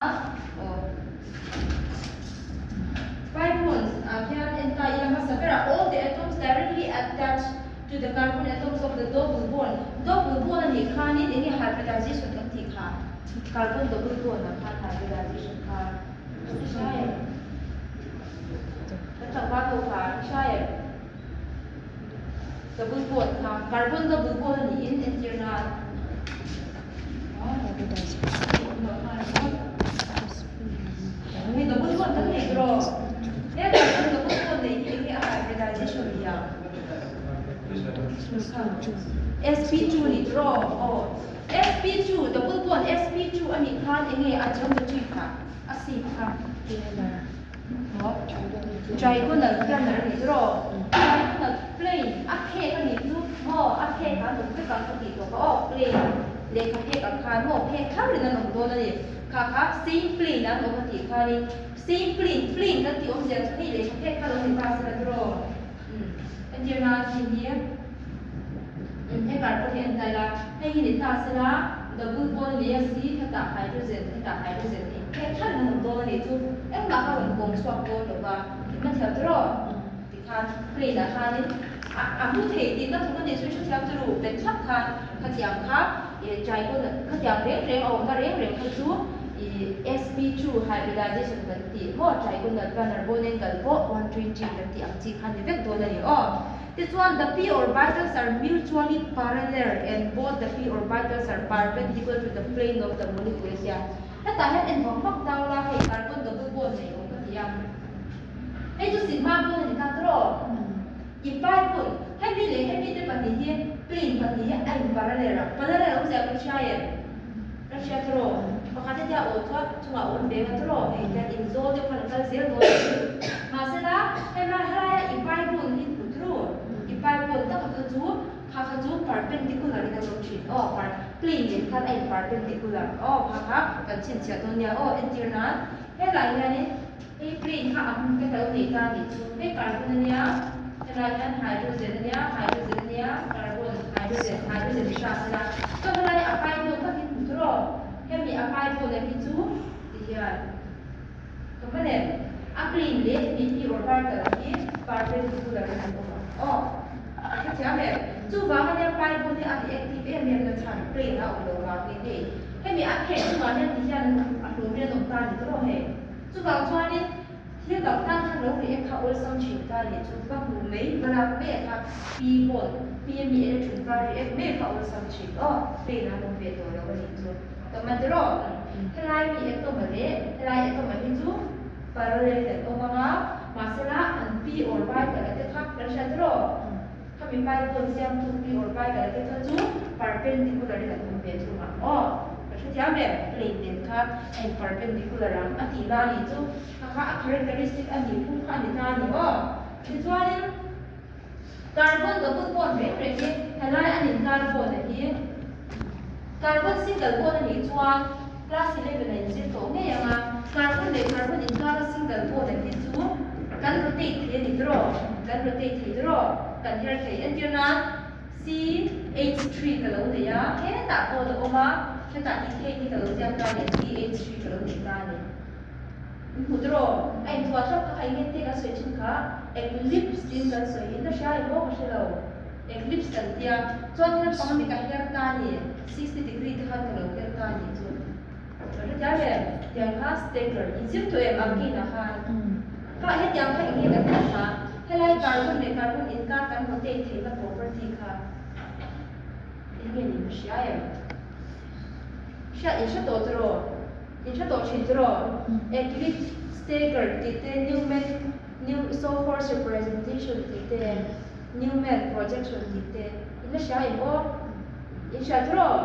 Aw. Pi bonds ah khian en ta ila hmasa berah all the atoms directly attached to the carbon atoms of the double bond. Double bond a nih khanin eng nge hybridization kan tih kha? Carbon double bond ah khan hybridization kha i hria em? Kan tlangval ho kha i hria em? Double bond kha carbon double bond a niin entir nan. Sp2 ni draw aw sp2 double bond sp2 a nih khan enge a geometry kha a shape kha trigonal planar a ni draw trigonal plane a phek a nih chu maw a phek a awm vek ang ka tih tawh kha aw plane lehkha phek ang khan maw phek thar in an awm dawn a ni kha kha same plane an awm a tih khanin same plane plane kan tih awmzia chu hei lehkha phek kha lo ni ta sela draw umm entir nan hei hi he carbon hi en ta ila hei hi ni ta sela double bond a ni a si hetah hydrogen hetah hydrogen hei phek thar in an awm dawn a nih chu engmah kha rawn kawm chhuak dawn lo va hma thiam tawh tikhan plane ah khanin a a hmu thei tih na thawk a nih chu i hrethiam chu ru bet thlap khan khatiang kha ih trigon khatiang reng reng a awmna reng reng kha chu ih sp2 hybridization kan tih maw trigonal planar bond angle pawh 120 kan tih ang chi kha ni vek dawn a ni aw. Tichuan the p orbitals are mutually parallel and both the p orbitals are perpendicular to the plane of the molecule a tia. Hetah hian en vak vak dau la hei carbon double bond nei awm ka ti a. Hei chu sigma bond a ni ta tawh. I pi bond hemi leh hemi te pahnih hi plane pahnih hi a in parallel a. Parallel awmzia ka hria em? Ka hria tawh. Pakhat hetia aw chuan chungah a awm ve nga tawh. Hei hian inzawl deuh khan a kal zel dawn a ni. Mahsela hemai helaia i pi bond hi hmu tawh. I pi bond taka kha chu Kha kha chu perpendicular in a zawm thin aw, par plane nen khan a in perpendicular aw, kha kha kan chhinchhiah dawn nia aw, entir nan helai hianin hei plane kha a hmun te ka lo nei ta nih chu, hei carbon a nia, helai hian hydrogen a nia, hydrogen a nia, carbon, hydrogen, hydrogen ni ta sela, chuan helai a pai bawk takin hmu tur aw, hemi a pai bawk leh hi chu ti hian ka hman em, a plane leh hemi p orbital hi perpendicular in an awm ang aw. A hrethiam em? Chuvang ania Bible hi a reactive em em na chhan plane a awm lo vangin hei hemi a pheh chungah hian ti hian a hlawm in an awm ta ni tawh hei. Chuvang chuanin thil dang tan khan lo react kha awlsam thin ta ni chu va hmu mai va lak mai kha P bond P mi electron kha react mai kha awlsam thin aw plane an awm ve tawh lo a nih chu. Tawh tiraw? Helai mi atom a leh helai atom a hi chu parallel in an awm anga mahsela an pi or bai kalh a te kha kan hria tiraw? Khami pai bond siamtu pi or bai kalh a te kha chu perpendicular in an awm ve thung ang aw. Ka hrethiam em? Plane nen kha a in perpendicular ang a tih na a nih chu kha kha a characteristic a nih phung kha a ni ta a ni aw. Tichuanin Carbon double bond reng reng hi helai a nin carbon a hi carbon single bond a nih chuan class 11 a inzir tawh ngei ang a, carbon leh carbon inkara single bond a hi chu kan rotate thei a ni tawh kan rotate thei tawh kan her thei entir nan CH3 ka lo nei a hetah bond a awm a hetah ethane hi ka lo ziak ta a ni CH3 ka lo nei ta a ni. Hmu tawh, a inthuah thlap kha kha enge te kan sawi thin kha eclipse tiin kan sawi in ka hria em aw ka hre lo eclipse kan tia chuan hian panga mi ka her ta a ni 60 degree te khan ka lo her ta a ni chu ka hre thiam em tiang kha stagger in zir tawh em ang kinah khan kha hetiang kha enge kan tih kha helai carbon leh carbon inkar kan rotate theihna property kha enge ni ka hria em hria in hre tawh tawh. In hre tawh thin tiraw? Eclipse, stagger tih te, Newman, New, Sohorse representation tih te, Newman projection tih te, in la hria em aw? In hria tiraw?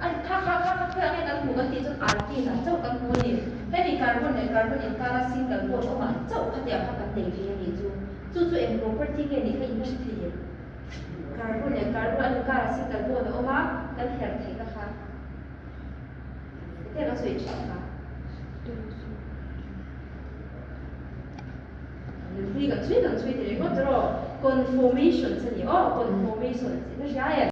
A kha kha kha kha khawiah nge kan hmuh kan tih chuan alkene ah chauh kan hmu a ni. Hemi carbon leh carbon inkara single bond awmah chauh khatiang kha kan nei thei a nih chu. Chu chu eng property nge nih kha in la hre thei em? Carbon leh carbon an inkara single bond a awm a, kan herh theihna kha. Hetiang a sawi thin kha. Nunhlui kan chhui kan chhui ti ringawt rawh. Conformations a ni aw, conformations in a hria em?